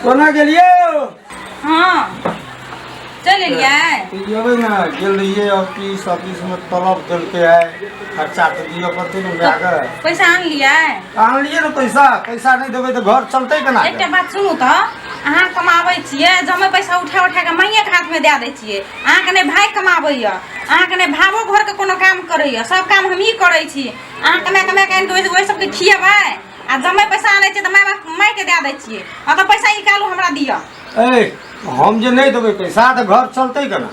कोना गेलियै? हाँ, चलि एलियै। एबै ने, गेल रहियै ऑफिस। ऑफिसमे तलब देलकै आइ, खर्चा तऽ दिअ पड़तै ने मायके। पैसा आनलियै? आनलियै ने पैसा। पैसा नहि देबै तऽ घर चलतै केना? एकटा बात सुनू तऽ, अहाँ कमाबै छियै, जमे पैसा उठा उठा कऽ माइएके हाथमे दए दै छियै। अहाँके नहि भाय कमाबैए, अहाँके नहि भावो घरके कोनो काम करैए, सब काम हमही करै छी। अहाँ कमा कमा कऽ आनि कऽ ओहि सबके खिएबै आ जमे पैसा आनै छियै तऽ माय बाप मायके दए दै छियै। आ तऽ पैसा निकालू, हमरा दिअ। ए, हम जे नहि देबै पैसा तऽ घर चलतै केना?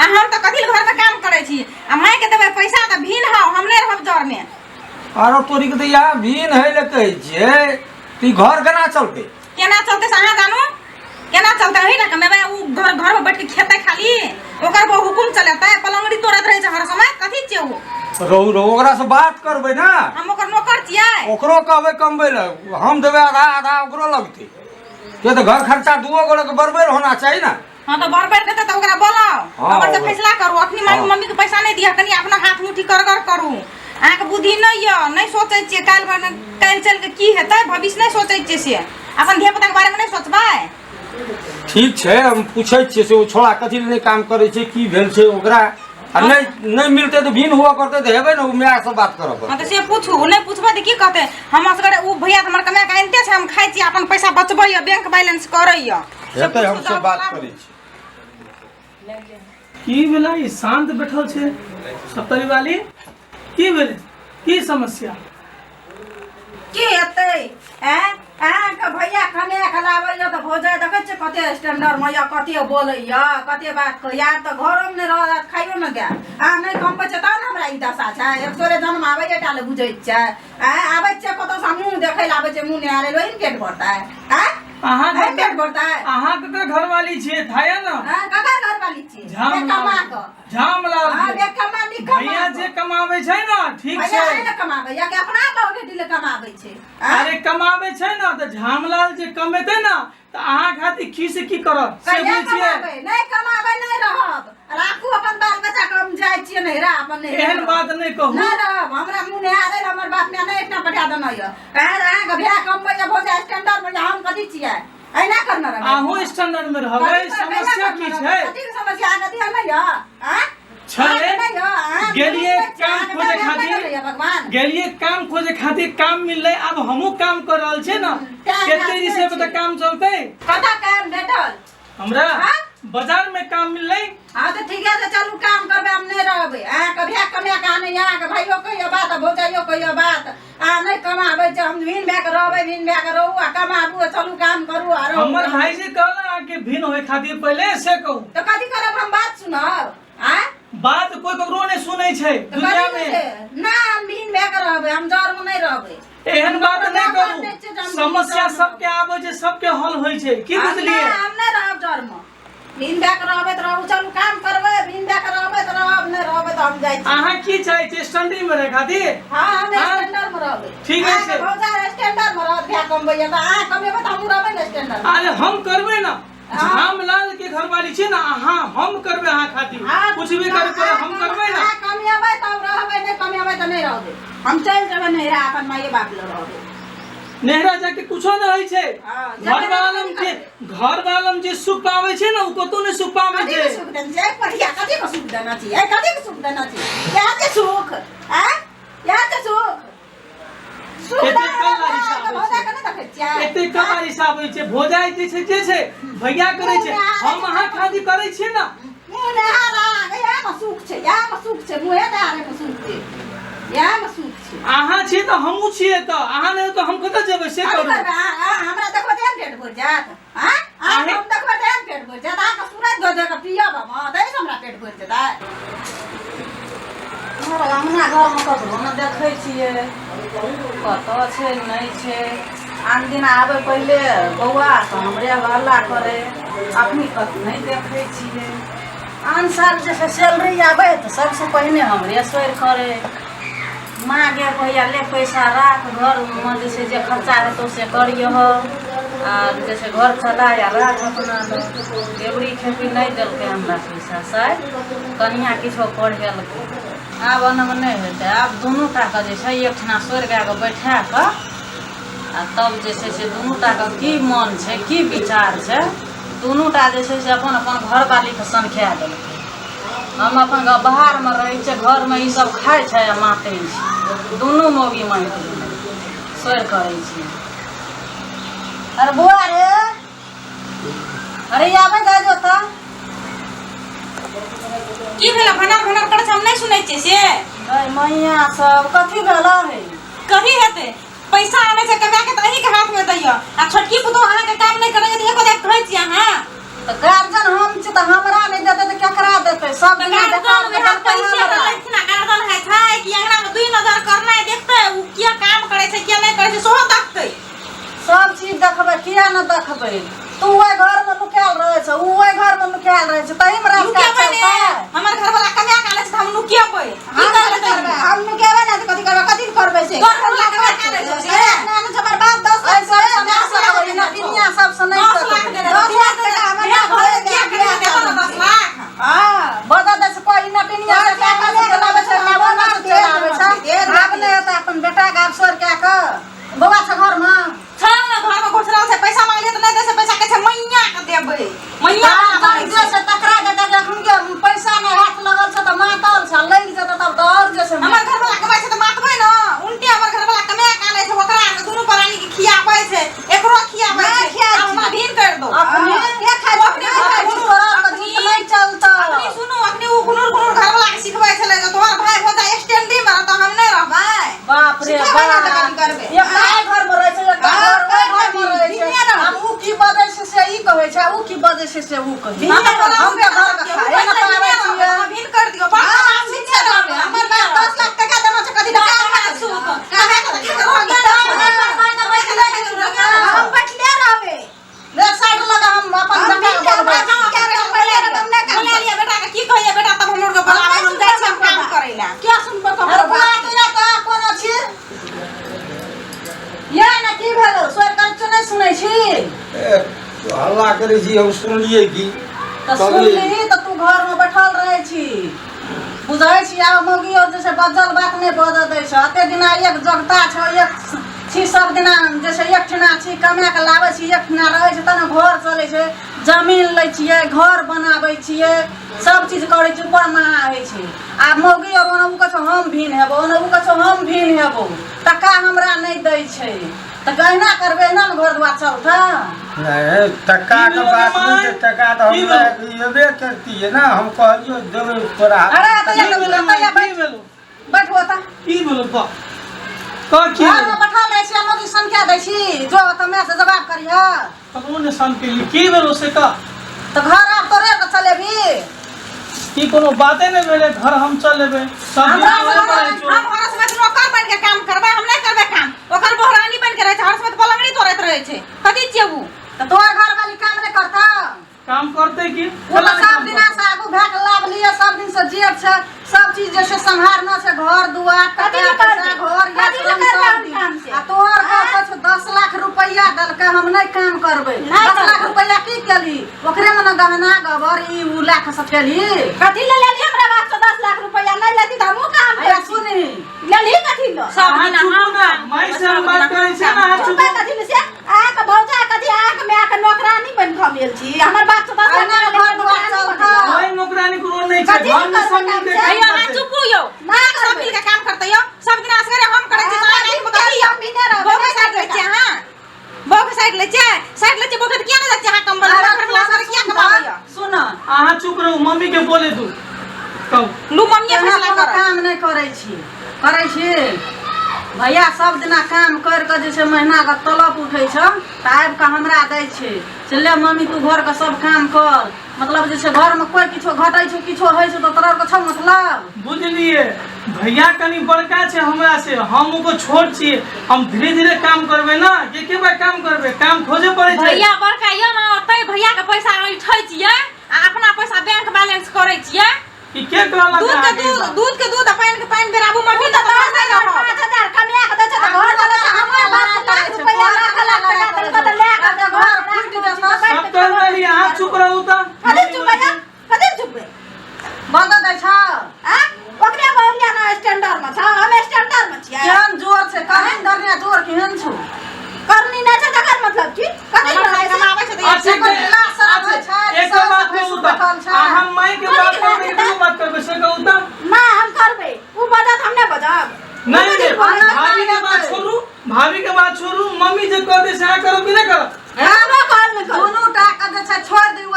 आ हम तऽ कथी लए घरमे काम करै छी? आ मायके देबै पैसा तऽ भिन हौ, हम नहि रहब जरमे। आरो तोरी के तऽ इएह भिन हइ लए कहै छियै तऽ ई घर केना चलतै? केना चलतै से अहाँ जानू केना चलतै। अही ने कमेबै, ओ घर घरमे बैठ के खेतै खाली, ओकर बहु हुकुम चलेतै। पलंगड़ी तोड़ैत रहै छै हर समय। कथी छियै ओ? रहू रहू, ओकरा से बात करबै ने। हम ओकर नौकर छियै? ओकरो कहबै कमबै लए, हम देबै आधा, आधा ओकरो लगतै। के तऽ घर खर्चा दुओ गोरे के बराबर होना चाही ने। हाँ तऽ बराबर देतै तऽ ओकरा बोलाउ। ओकर से फैसला करू। अखनी मम्मी के पैसा नहि दिअ, कनि अपना हाथ मुट्ठी करगर करू। अहाँके बुद्धि नहि यऽ, नहि सोचै छियै काल्हि काल्हि चलि कऽ की हेतै, भविष्य नहि सोचै छियै से। अपन धिया पुताके बारेमे नहि सोचबै? ठीक छै, हम पूछै छियै से ओ छोड़ा कथी लए नहि काम करै छै, की भेल छै ओकरा। आ नहि नहि मिलतै तऽ भिन्न हुअ पड़तै तऽ हेबै ने, ओ मायसँ बात करऽ पड़तै। हँ तऽ से पूछू। नहि पूछबै तऽ की कहतै? हम असगरे, ओ भैया तऽ हमर कमाए कऽ आनिते छै, हम खाइ छी, अपन पैसा बचबैए, बैंक बैलेंस करैए। से हेतै, हम पूछू से तऽ बात बोलाबू। करै छी। की भेलै? ई शान्त बैठल छै सप्तरी वाली, की भेलै? की समस्या? की हेतै? आँय, अहाँके भैया कमे कऽ लाबैया तऽ भौजाइ देखै छियै कते स्टैंडर्डमे यऽ, कते बोलैया, कते बात कहैया। आब तऽ घरोमे नहि रहत, खाइयो नहि देत। अहाँ नहि कमबै छियै तब ने हमरा ई दशा छै। एक सोरे जन्म आबैये टा लए बुझै छियै। आँय, आबै छियै कतौसँ, मुँह देखै लए आबै छियै, मुँह निहारै लए, ओहिमे पेट भरतै? आँय, अहाँ एहिमे पेट भरतै? अहाँ ककर घरवाली छियै थाया ने? आँय, ककर घरवाली छियै? झाम कमा कऽ झामलाल हाँ, के। बे कमा नी कमा भैया जे कमाबै छै ने, ठीक भैया छै। नहि ने कमाबै या कि अपना बहु बेटी ले कमाबै छै? आँय? अरे कमाबै छै ने तऽ झामलाल जे कमेतै ने तऽ अहाँ खातिर की से की करत से कहिया बुझै छियै? कमाबै? नहि कमाबै, नहि रहब, राखू अपन बाल बच्चा के, हम जाइ छियै नैहरा अपन, नैहरा एहन रहब। बात नहि कहू। नहि रहब, हमरा मुँह निहारै लए हमर बाप माय नहि एकटा पठा देने यऽ। कहे अहाँके भाय कमबै यऽ, भौजा स्टैंडर्ड मे यऽ, हम कथी छियै? एना करने रहबै? अहूँ स्टैंडर्ड मे रहबै। कथी करबै? समस्या की छै? कथी के समस्या? अहाँके ध्यान नहि यऽ? आँय? छै। अहाँके नहि यऽ? अहाँ गेलियै बुझै छियै, काम अहाँके खोजे ध्यान नहि खातिर। रहैए भगवान। गेलियै काम खोजे खातिर, काम मिललै, आब हमहूँ काम कर रहल छियै ने। तें कते बात रिसे छै। तऽ काम चलतै। कतऽ काम भेटल? हमरा हाँ? बाजार में काम मिललै। हाँ तऽ ठीके छै, चलू काम करबै, हम नहि रहबै। अहाँके भाय कमा कऽ आनै, अहाँके भाइयो कहियो बात आ भौजाइयो कहियो बात। अहाँ नहि कमाबै छै, हम भिन भए कऽ रहबै, भिन भए कऽ रहू आ कमाबू आ चलू काम करू आ रहू। हमर भाईजी कहला अहाँके भिन्न होय खातिर पहिले से कहू। तऽ कथी करब हम? बात सुनब? आँय? बात कोई ककरो नहि सुनै छै तऽ दुनिया कथी में। छै? ना, हम भिन भए कऽ रहबै, हम जरमे नहि रहबै। एहन बात नहि हम करू। नहि छियै जे हम समस्या भिन सबके आबै छै, सबके हल होइ छै। की हम बुझलियै? नहि, हम नहि रहब जरमे। भिन भए कऽ रहबै तऽ रहू, चलू काम करबै। भिन भए कऽ रहबै तऽ रहब, नहि रहबै तऽ हम जाइ छी। अहाँ की चाहै छियै, स्टैंडिंग मे रहै खातिर? हाँ, हम हाँ? स्टैंडर्ड में रहबै। ठीक अहाँके छै। भौजा स्टैंडर्ड में रहत, भाय कमबैया तऽ अहाँ कमेबै तऽ हमहूँ रहबै ने स्टैंडर्ड में। अरे हम करबै ने। हाँ। झामलाल के घरवाली छी ने अहाँ, हम करबै अहाँ खातिर। हाँ, कुछ भी करे पड़े, हम करबै ने। अहाँ कमेबै तब रहबै, नहि कमेबै तऽ नहि रहबै। हम चलि जेबै नैहरा, अपन माइए बाप लग रहबै। नैहरा जाके कुछो नहि होइ छै। हाँ, घर वालम के घर वालम जे सुख पाबै छै ने, ओ कतौ नहि सुख पाबै कथी छै। के सुख देने छै? पढ़िया कथी के सुख देना छै? ए, कथी के सुख देना छै? इएह छै सुख? आँय, इएह छै सुख? सुख एते देने कम छै, बारिश अहाँके आबै भौजा छै। के नहि देखै छियै? एते कम बारिश आबै छै, भोजाइ जे छै जे छै भैया करै छै, हम अहाँ खातिर करै छियै ने। मुँह नहार इएह मे सुख छै, इएह मे सुख छै, मुँहे नहारे मे सुख छै, इएह मे सुख छै। अहाँ छियै तऽ हमहूँ छियै, तऽ अहाँ नहि तऽ हम कतऽ जेबै से कथी करू। करबै? अहाँ हमरा देखबै तेहन पेट भरि जायत? आँय? अहाँ हम देखबै तेहन पेट भरि जायत? अहाँके सूरज धो धो कऽ पियब हम, ताहिसँ हमरा पेट भरि जेतै? हमर अङ्गना घरमे ककरो नहि देखै छियै, कतऽ छै नहि छै। आन दिन आबै पहिले बौआ तऽ हमरे हल्ला करै, अखनी तक नहि देखै छियै। आन साल जे छै सैलरी आबै तऽ सबसँ पहिने हमरे सर करै, माँ गे भैया ले पैसा राख, घरमे जे छै जे खर्चा हेतौ से करियह आ जे छै घर चला आ राख अपना लग। एबरी खेपी नहि देलकै हमरा पैसा, शायद कनिया किछो पढ़ेलकै। आब एनामे नहि हेतै, आब दुनू टाके जे छै एकठिना सोरि कए कऽ बैठा कऽ आ तब जे छै से दुनू टाके की मन छै की विचार छै दुनू टा जे छै से अपन अपन घरवालीके सनखा देलकै हम अपन बाहरमे रहै छियै घरमे ई सब खाइ छै आ मातै छै दुनू मौगी मारि गेलै सोर करै छियै अरे बौआ रे अरे आबै दे जो तऽ की भेल भनर भनर करै छै हम नहि सुनै छियै से गै मैया सब कथी भेल है कही हेतै पैसा आबै छै कमा के तऽ अहींके हाथमे दैय आ छोटकी पुतोह अहाँके काम नहि करैए तऽ एको दिन कहै छियै अहाँ तऽ गार्जियन हम छी तऽ हमरा नहि देतै तऽ केकरा देतै सब तऽ दिना गार्जियन बेकार वएह देतै पैसे हमरा तऽ लैथिन गार्जियन होइ छै कि अंगनामे दुइ नजर करनाइ देखतै ओ किया काम करै छै किया नहि करै छै सेहो देखतै सब चीज देखबै किया नहि देखबै तू ओहि घरमे नुकायल रहै छौ उ ओहि घरमे नुकायल रहै छै तहीमे राज काज नुकेबै ने चलतै हमर घरवाला कमा के आनै छै तऽ हम नुकेबै की हम करबै कथी करबै हम नुकेबै ने तऽ कथी करबै कथी करबै से तोहर घरवाला कमा के आनै छौ से ना ना हमर बाप 10 लाख एहि सबसँ नहि सकबै देने ना छौ। दुनिया सबसँ नहि 10 लाख सकबै देने 10 लाख टका हमर बियाह बाप घरे घरे बियाह दे करेला देतो ने 10 लाख हां बदल दै छै कोइ नटिनिया दस लाख से टका चलाबै छै हमर लाबो बाप से चलाबै छै देने छै। आब नहि हेतै अपन बेटाके आब सोर कए कऽ बौआ छ घरमे छौ ने घरमे घुसरल छै पैसा मांगलियै तऽ नहि दै छै पैसा कहै छै मैया के देबै मैया बाप वाला जे छै छै तकरा देतै जखन के पैसा नहि हाथ लगल छै तऽ मातल छै लागि जेतै तब तऽ आओर जे छै हमर घरवाला कमाइ छै तऽ मातबै ने उल्टे हमर घरवाला कमा के आनै छै ओकरा दुनू प्राणी के खियाबै छै एकरो खियाबै नहि छै खियाबै आब हमरा भीन कर दो अपने के खाइ छै? अपने नहि खाइ अपने छै। तोरा के झूठ नहि चलतौ अखनी सुनू अखनी उ घुनुर घुनुर घरवाला के सिखबै छलै जे तोहर भाय भौजा स्टैंडी मे रहतौ हम नहि रहबै बाप रे सिखेबै ने तऽ बाप कथी करबै? एकटा एहि घरमे रहै छै एकटा हँ, घर ओहि घरमे रहै छै भिन्ने रहबै। आब उ की बजै छै से ई कहै छै आ उ की बजै छै से उ कहै छै हम तऽ बोला हम तऽ घरके खाए ने पाबै छियै हमरा भीन कर दियौ बाप हाँ, हम सुनने रहबै। हमर बाप 10 लाख टका देने छै कथी लए काम खाइ छै? हम बैठले रहबै ले साइड लगा हम अपन हम बेटा भी के बोलबै करबै। बेटा के की कहिए बेटा तब हम लोग के बोलाबै हम जाइ छी हम काम करै ला क्या सुनबै अरे ककरो बुआ बात? के तऽ कोनो छी ये ने की भेलो सोर कर चुने सुनै छी ए, हल्ला करै छी हम सुनलियै की तऽ सुनलिही तऽ तू घरमे बैठल रहै छी बुझै छी आब मौगी और जे छै बजल बात नहि बजऽ दै छै अते दिना एक जगता छौ एक छी सब दिना जे छै एक ठिना छी कमा कऽ लाबै छी एक ठिना रहै छै तब ने घर चलै छै जमीन लै छियै घर बनाबै छियै सब चीज करै छियै ऊपर महा होइ छै आ मौगी और ओना ओ कहै छौ हम भिन हेबौ ओना ओ कहै छौ हम भिन हेबौ टका हमरा नहि दै छै तऽ अहिना करबै अहिना ने घर दुआर चलतै नहीं टका की के भेलो बात माय? नहीं छै टका तऽ की हमरा एबे करतियै ने हम कहलियो देबै तोरा अरे तऽ की भेलो माय? की भेलो बैठू ओतऽ की भेलो कह कह की घरमे भेलो बैठल रहै छी मौगी संख्या दै छी जो ओतऽ माय से जवाब करिह ककरो ने सन केली की भेलो से कह तऽ घर आब तोरे के चलेबी की कोनो बाते नहि भेलै घर हम चल एबै सब दिन हमरा तोरे पर रहै छौ। हम हर समय नौकर बन के काम करबै हम नहि करबै काम ओकर बोहरानी बन के रहै छै हर समय पलंगड़ी तोड़ैत रहै छै कथी छियै उ तऽ तोहर घरवाली काम नहि करतौ काम करतै की ओ तऽ सब दिना से आगू भए के लाभ लिए सब दिन से जेठ छै सब चीज जे छै सम्हारना छै घर दुआर कथी टका लए पैसा करबै? घर या कथी लए श्रम करबै सब हम दिन। काम से? आ तोहर के कहै छौ 10 लाख रुपैआ देलकै हम नहि काम करबै नहि 10 लाख करबै। रुपैआ की केली ओकरे मे ने गहना गबर ई उ लए के सब केली कथी ले लेली हमरा बाप से 10 लाख रुपया नहीं लेती तऽ हमहूँ काम अरे करै छी सुनही लेली कथी लो सब अहाँ दिना चुपू हम ना काम माय करबै, से हम सब बात दिना करै हम छी ना काम अहाँ करबै। चुपे चुपू कथी ले से अहाँके भौजा कथी अहाँके मायके नौकरानी बनि कऽ हम आयल छी हमर बाप से 10 लाख अहिना टका घर लेके दुआर नौकरानी चलतौ। बनेलहुँ। कोइ नौकरानी कोनो नहि छै कथी घर में करबै सब काम मिलके से? काम यौ अहाँ करतै चुपू यौ ना सब करबै। मिलके काम करतै यौ सब दिना असगरे हम करै छी हाँ, सारा राति मे कथी यौ हम भी नहि रहबै, बहू के नहि साइड लै करबै छियै अहाँ बहू के साइड लै छियै साइड लै छियै बहू के तऽ किया नहि जाइ छियै अहाँ कम्बल अरे घर वाला असगरे किया कमाबै यौ सुन अहाँ चुप रहू मम्मी के बोले दू कहू लू मम्मीए अहाँ फैसला कोनो करत काम नहि करै छी करै छी भैया सब दिना काम करि कऽ जे छै महीनाके तलब उठै छै तऽ आबि कऽ हमरा दै छै से ले मम्मी तू घरके सब काम कर मतलब जे छै घरमे कोइ किछो घटै छौ किछो होइ छौ तऽ तोरा आरके छौ मतलब बुझलिए भैया कनि बड़का छै हमरा से हम ओकर छोट छियै हम धीरे धीरे काम करबै ना के के बार काम करबै काम खोजे पड़ै छै भैया बड़का यौ ने तै भैया के पैसा ऐठै छियै आ अपना पैसा बैंक बैलेंस करै छियै ई के कहलक दूध के अहाँके ई दूध बात? दूध के दूध आ पानि के पानि बेराबू मम्मी तऽ दस नहि हजार रहब 5,000 कमाए के दै छै तऽ घर चलै छै हमर बाप से लाख रुपैआ लाख लाख टका देलकै तऽ लए कऽ घर घर फूटि जेतौ। सब कहि देली अहाँ चुप रहू तऽ कथी चुपै यौ? कथी चुपबै बदल दै छौ आ ओकरे बहुरिया ना स्टैंडर्ड में छ हम स्टैंडर्ड में छियै केहन जोर छै कहिन धरने जोर केहन छौ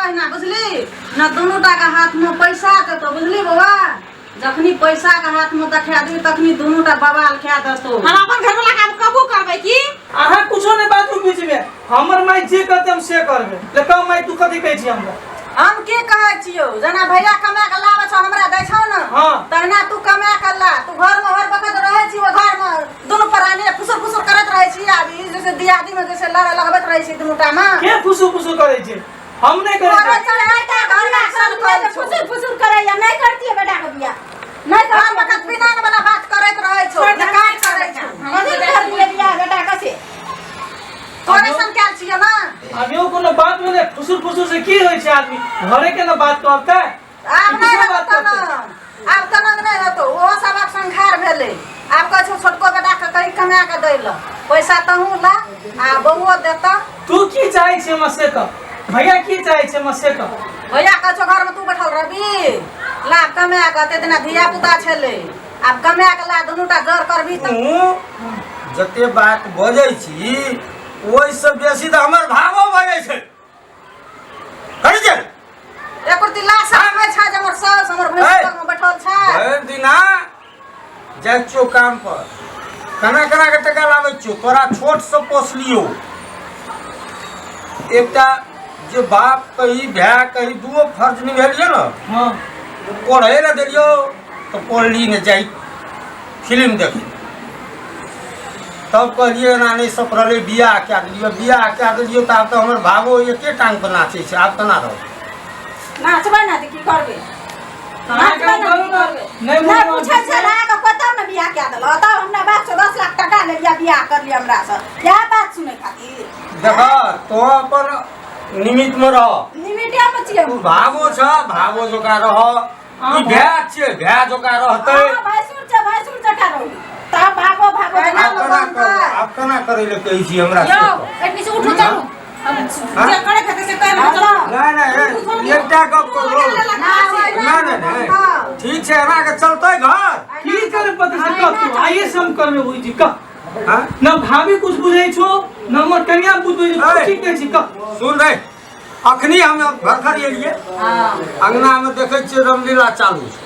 अहिना बुझली न दुनू टा के हाथ में पैसा देतो बुझली बौआ जखनी पैसा के हाथ में देखा दी तखनी दुनू टा बवाल खा देतो हम अपन घर वाला काम कबू करबै की अहाँ कुछो नहि बाजू बीच में हमर माय जे कहते हम से करबै ले कह माय तू कथी कहै छी हमरा हम की कहै छियौ जेना भैया कमा के लाबै छौ हमरा दै छौ ने हाँ। तहिना तू कमा के ला तू घर में हर वक्त रहै छी ओ घर में दुनू प्राणी फुसुर फुसुर करैत रहै छी आब ई जैसे दियादी में जैसे लड़े लगबैत रहै छी दुनू टा में के फुसु फुसु करै छै हम नहि करै तोरे छी चढ़ाइता घर में सब करै छौ फुसुर फुसुर करैया नहि करतियै बेटा के बियाह नहि हर वक्त पिनान वाला बात करैत रहै छौ छोड़ दे, काज करै छौ कथी करतियै बियाह बेटा के से तोरे सन कैल छियै ना आब यौ कोनो बात भेलै फुसुर फुसुर से की होइ छै आदमी घरे के ने बात करतै आब नहि ई हेतौ बात तना करतै आब तना नहि हेतौ ओहो सब आब संखार भेलै आब कहै छौ छोटको बेटाके कहीं कमा कऽ दै लए पैसा तहूँ ला आ बौओ देतऽ तू की चाहै छै हमरा से कह भैया की चाहै छै हमरा से कह भैया कहै छौ घरमे तू बैठल रहबी ला कमा कऽ एते दिना धिया पुता छलै आब कमा कऽ ला दुनू टा जर करबी तऽ तू जते बात बजै छी ओहिसँ बेसी तऽ हमर भावो बजै छै करै छै एको रत्ती लाज शरम छै जे हमर साउस हमर भैंस ऐ! लगमे बैठल छै भरि दिना जाइ छियौ काम पर केना केना के टका लाबै छियौ तोरा छोटसँ पोसलियौ एकटा जे बाप कही भाय कही दूओ फर्ज निभेलियै ने हाँ पढ़ै लए देलियौ तऽ पढ़ली नहि जाइ फिल्म देखै तब कहलियै एना नहि सपरलै बियाह कए देलियै बियाह कए देलियै तऽ आब तऽ हमर भावो एके टांग पर नाचै छै आब केना रहबै नाचबै ने तऽ की करबै अहाँ नाचबै काम ने करू की ने करबै नहि नहि मोन पूछै छै अहाँके कतऽ ने बियाह कए देलक तब हमरा बाप से 10 लाख टका लेलियै बियाह करलियै हमरा से इएह बात सुनै खातिर देख तो अपन निमित्तमे रह निमिटे मे छियै तू भावो छ भावो जोका रह ई भाय छियै भाय जोका रहतै हँ, भैंसुर छै भैंसुर जकाँ रहू तब भागो भागो आब आब केना करू आब केना करै लए कहै छी हमरा से यौ कहू। एतनी से उठू चलू हम हाँ? जे करे के से कर चलू नहि नहि एकटा गप करू नहि नहि नहि ठीक छै एना के चलतै घर की करे पति से कह तू आइए से हम करबे बुझी छी कह हाँ? न भाभी कुछ बुझै छो न हमर कन्या बुझै छो ऐ। ठीक कहै छी कह सुन रे अखनी हम घर एलियै अंगना में देखै छियै रामलीला चालू छै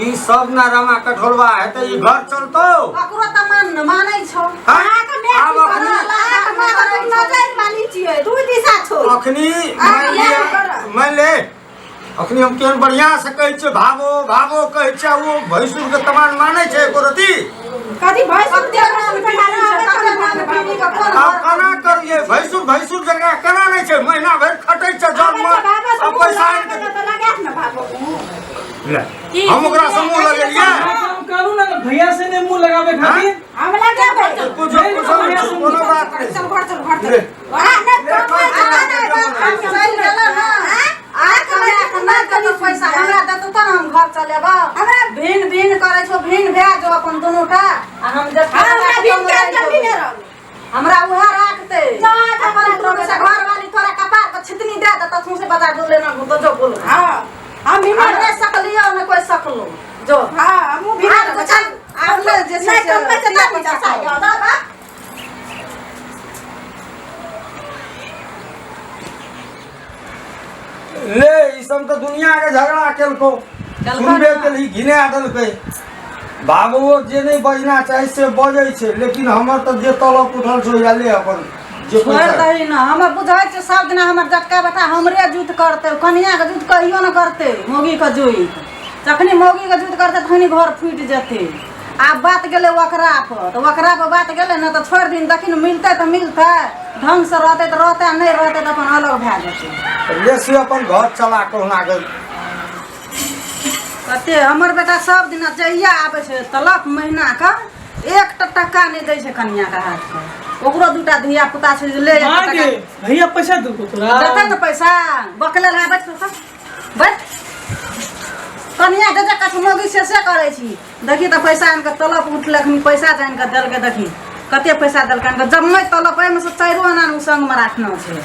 ई सब ना रमा कठोलवा हेतै ई घर चलतौ ओकरो तऽ मान मानै छौ हाँ? अहाँके माय आब की अखनी करत? अहाँके माय के तुम नजरि वाली छियै दू दिशा छौ अखनी मान आब लिअ इएह करब। मान ले अखनी हम केहन बढ़िया से कहै छियै भावो भावो कहै छियै ओ भैंसुर के तमान मानै छै एको रती कथी भैंसुर कते नाम पीनी छै, कते नाम पीनी के कोन आब केना करियै भैंसुर भैंसुर जकाँ केना नहि छै महीना भरि खटै छै जल मे आ पैसा आनि के तऽ लगायत ने भावो मुँह। ले हम ओकरा से मुँह लगेलियै हम कहलू ना भैया से ने मुंह लगावे खातिर हम लगेबै कुछो कुछो नहि कोनो बात नहि चल घर चल घर चल ले आ नहि कमाइ आ छै, नहि बाप हम चलि गेलौ ना आ आ कमाए के नहि देतौ पैसा हमरा देतौ तब हम घर चलेबौ हमरा भिन भिन करै छौ भिन भए जो अपन दुनू टा आ हम जब हाँ, हमरा भिन के जल्दी नहि रहबै हमरा उहे राखतै जा, जा, अपन जा, तू से घर वाली तोरा कपार पर छितनी दे देतौ तू से बता दू लेना तो जो बोल हाँ हम भी हम नहि सकलियौ ने कोई सकलो जो हाँ हमहूँ भी आब तऽ चल आब ने जे छै नहि से कमबै तऽ धिया तब पुता पैसा खाउ। दब ले ई सब तऽ दुनिया के झगड़ा केलको सुनबे केलही घिना देलकै बाबुओ जे नहि बजना चाही से बजै छै लेकिन हमर तऽ जे तलब उठल छौ या ले अपन जे छोड़ि पैसा दही ने हमे बुझै छियै सब दिना हमर जटका बेटा हमरे जुत करतै कनियाके जुत कहियो ने करतै मौगीके जुइत जखनी मौगीके जुत करतै तखनी घर फूटि जेतै आब बात गेलै ओकरा पर तऽ ओकरा पर बात गेलै ने तऽ छोड़ि दिन देखी ने मिलतै तऽ मिलतै ढङ्गसँ रहतै तऽ रहतै आ नहि रहतै तऽ अपन अलग भए जेतै ले से अपन घर चला कहुना के कते हमर बेटा सब दिना जहिया आबै छै तलक महीनाके एकटा टका नहि दै छै कनियाके हाथके ओकरो दूटा धिया पुता छै जे ले माँ एकटा गे टका भैया पैसा देलको तोरा देतै ने पैसा बकले रहा बैठ तो बैठ कनिया जे जे कथी मौगी से से करै छी देखी तऽ पैसा आनि कऽ तलब उठलै अखनी पैसा जानि कऽ देलकै देखी कते पैसा देलकै आनि कऽ जम्मै तलब एहिमे से चारिो आना ओ संगमे राखना छै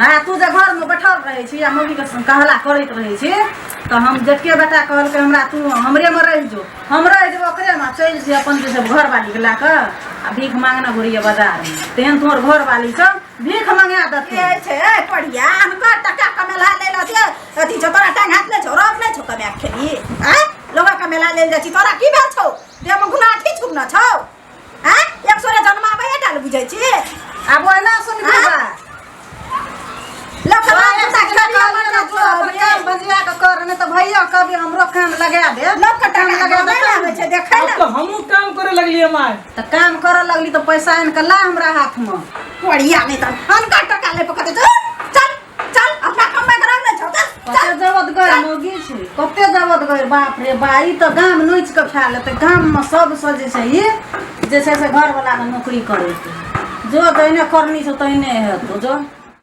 हँ तू जे घरमे बैठल रहै छी आ मौगीके संग कहला करैत रहै छी तऽ हम जेठके बेटा कहलकै हमरा तू हमरेमे रहि जो हम रहि जेबो ओकरेमे चलि जे अपन जे छै घरवालीके लए कऽ आ भीख मांगने घुरियै बाजारमे तेहन तोहर घरवाली सब भीख मंगा देतौ छै पढ़िया अनकर टका कमा लोक के बाप पुता खेलिया मर जात जो अपन काम बजिया के कर, नहीं तो भैया कभी हमरो काम लगा दे। लोक के काम टका लगा दे। नहि आबै छै देखै अब ने। तो हमहूँ काम करे लगलियै माय। तऽ काम करऽ लगली तऽ पैसा आनि कऽ ला हमरा हाथ में। कोढ़िया नहि तऽ हनका टका ले पकड़े। चल चल चल, अपना कमाइ के रख ने छौ। चल कते चल। जबत गैर मौगी छै, कते जबत गैर, बाप रे बा, ई तऽ गाम नोचि कऽ खा लेतै। गाममे सबसँ जे छै ई जे छै से घरवलाके नौकरी करेतै। जो जहिने करनी छौ तहिने हेतौ जो।